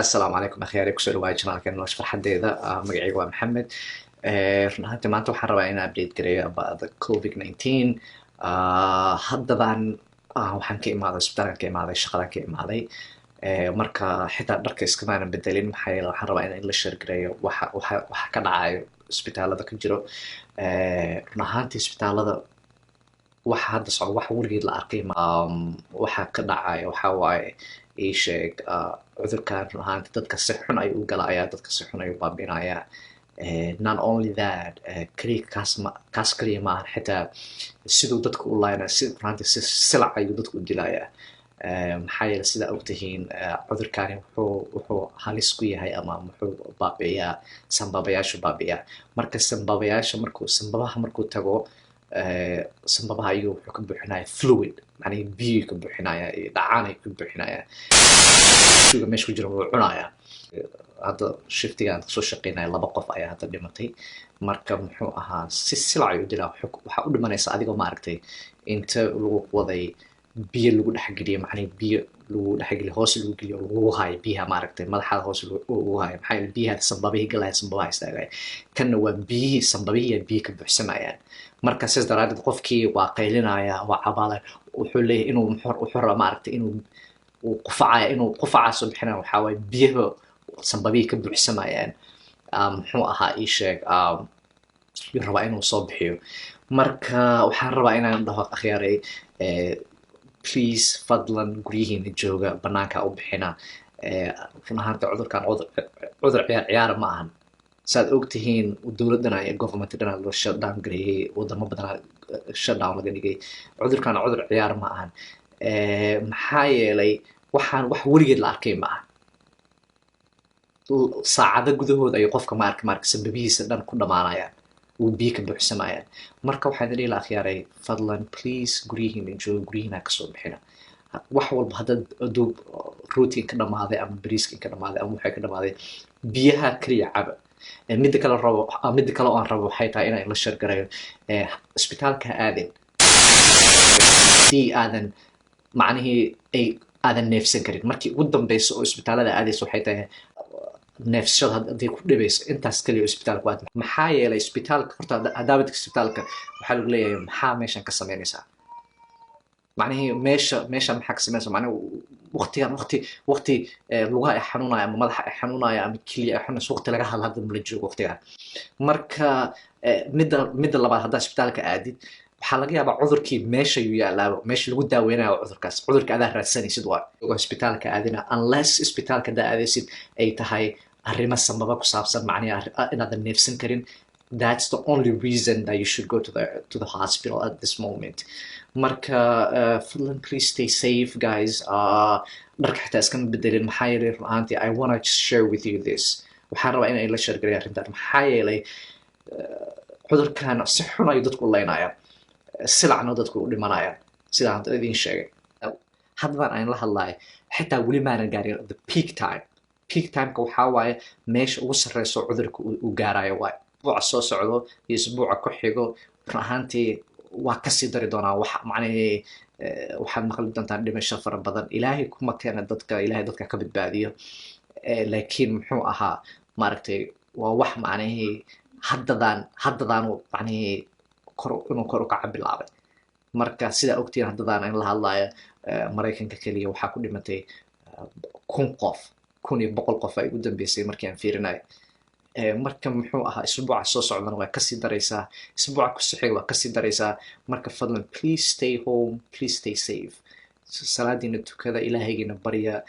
Asalaamu calaykum akhyaari, kusoo dhawaada channelka Nolosha Farxadeeda. Magacayga waa Maxamed. Run ahaantii maanta waxaan rabaa inaan update gareeyo about the COVID-19. Haddadan waxaan ka imaaday isbitaalkan, ka imaaday shaqadan ka imaaday. Marka xitaa dharka iskamaanan bedelin, maxaa yeele waxaan rabaa inaan la share gareeyo waxa ka dhacayo isbitaalada ka jiro. Run ahaantii isbitaalada waxa hadda socdo wax weligeed la arkay. Waxa ka dhacaya waxa waaye, ii sheeg, cudurkan run ahaantii dadka si xun ayuu u galayaa, dadka si xun ayuu baabinayaa. Not only that, keliya kaas ma kaas kaliya maahan, xitaa siduu dadka u laynaya, si run ahaantii si silac ayuu dadka u dilayaa. Maxaa yeele sidaa ogtihiin, cudurkani wuxuu halis ku yahay ama wuxuu baabi'iyaa sambabayaashu baabi'iyaa. Marka sambabayaasha markuu sambabaha markuu tago, sambabaha ayuu wuxuu ka buuxinaya fluid, macnihi biyo ka buuxinaya iyo dhacaan ay ka buuxinaya. Shuga meesha ku jira wuu cunayaa. Hadda shiftigaan kasoo shaqeynaya laba qof ayaa hadda dhimatay. Marka muxuu ahaa, si silac ayuu dilaa. Waxaa u dhimanaysa adigoo maaragtay inta lagu waday biyo lagu dhexgeliyo, macnihi biyo lagu dhexgeliyo, hoos lagu geliyo, lagu hayo biyaha, maaragtay madaxaada hoos ugu hayo. Maxaa yeele biyaha sambabihii galaya, sambabaha istaagaya. Kanna waa biyihii sambabihii biyo ka buuxsamayaan. Marka sidaas daraadeed qofkii waa qaylinaya, waa cabaalaya, wuxuu leeyahay inuu wuxuu rabaa maaragtay inuu uu qufacaya, inuu qufacaa soo bixinaya. Waxaa waaye biyaha sambabihii ka buuxsamayaan. Muxuu ahaa, ii sheeg, yuu rabaa inuu soo bixiyo. Marka waxaan rabaa inaan dhaho akhyaaray, please, fadlan guryihiina jooga, banaanka u bixina. Run ahaanta cudurkan cudur ciyaar ciyaara ma ahan. Saad ogtihiin, dowladana iyo government dhana loo shutdown gareeyey, wadamo badanaa shutdown laga dhigay. Cudurkan cudur ciyaar ma ahan. Maxaa yeelay waxaan wax weligeed la arkay ma aha. Saacado gudahood ayuu qofka maarka sababihiisa dhan ku dhamaanayaan, uu biyo ka buuxsamayaan. Marka waxaan idin la akhyaaray, fadlan, please, guryihiina jooga, guryihiina kasoo bixina. Wax walba haddaad hadduu rootiga ka dhamaaday ama bariiska ka dhamaaday ama waxay ka dhamaaday, biyaha kaliya caba. Midda kale rabo, midda kale oo aan rabo waxay tahay inaan la share garayo, isbitaalka ha aadin haddii aadan macnihii ay aadan neefsan karin. Markii ugu dambeyso oo isbitaalada aadayso waxay tahay neefsashada hadday ku dhibayso, intaas kaliya oo isbitaalka aad. Maxaa yeelay isbitaalka horta haddaabad isbitaalka waxaa lagu leeyahay, "Maxaa meeshan ka samaynaysaa?" Macnihii meesha maxaa ka samaynaysaa? Macnihi waqtigan waqti lugaha ay xanuunaya ama madaxa ay xanuunaya ama keliya ay xanuunayso waqti laga hadla hadda mala joogo waqtigan. Marka midda labaad, haddaa isbitaalka aadid, waxaa laga yaabaa cudurkii meesha yuu yaalaaba, meesha lagu daaweynayo cudurkaas, cudurka adaa raadsanaysid. Waa isbitaalka aadina unless isbitaalka haddaa aadaysid ay tahay arrimo sambaba ku saabsan, macnihi inaadan neefsan karin. That's the only reason that you should go to the hospital at this moment. Marka fadlan, please stay safe, guys. Dharka xitaa iskama bedelin, maxaa yeelay run ahaantii I wanna just share with you this. Waxaan rabaa inay la share gareeyo arrintan, maxaa yeelay cudurkan si xun ayuu dadku u leynayaan, silacna dadku u dhimanayaan, sidaan hadda idiin sheegay. Haddaan aan la hadlayo xitaa weli maanan gaarin the peak time. Peak timeka waxaa waaye meesha ugu sarreyso cudurka uu gaarayo. Waaye isbuuca soo socdo iyo isbuuca ku xigo run ahaantii waa kasii dari doonaa. Wax macnihii waxaad maqli doontaan dhimasho fara badan. Ilaahay kuma keena dadka, Ilaahay dadka ka badbaadiyo. Laakiin muxuu ahaa, maaragtay, waa wax macnihii haddadaanu macnihii kor inuu kor u kaca bilaabay. Marka sidaa ogtihiin, haddadaan in la hadlayo, Maraykanka keliya waxaa ku dhimatay 1000 qof, 1100 qof ay ugu dambeysay markii aan fiirinayo. Marka muxuu ahaa, isbuuca soo socdana waa kasii daraysaa, isbuuca ku xiga waa kasii daraysaa. Marka fadlan, please stay home, please stay safe. Salaadiina tukada, Ilaahaygiina barya,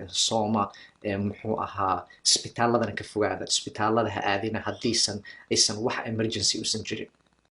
sooma. Muxuu ahaa, isbitaaladana ka fogaada, isbitaalada ha aadina haddiisan aysan wax emergency usan jirin.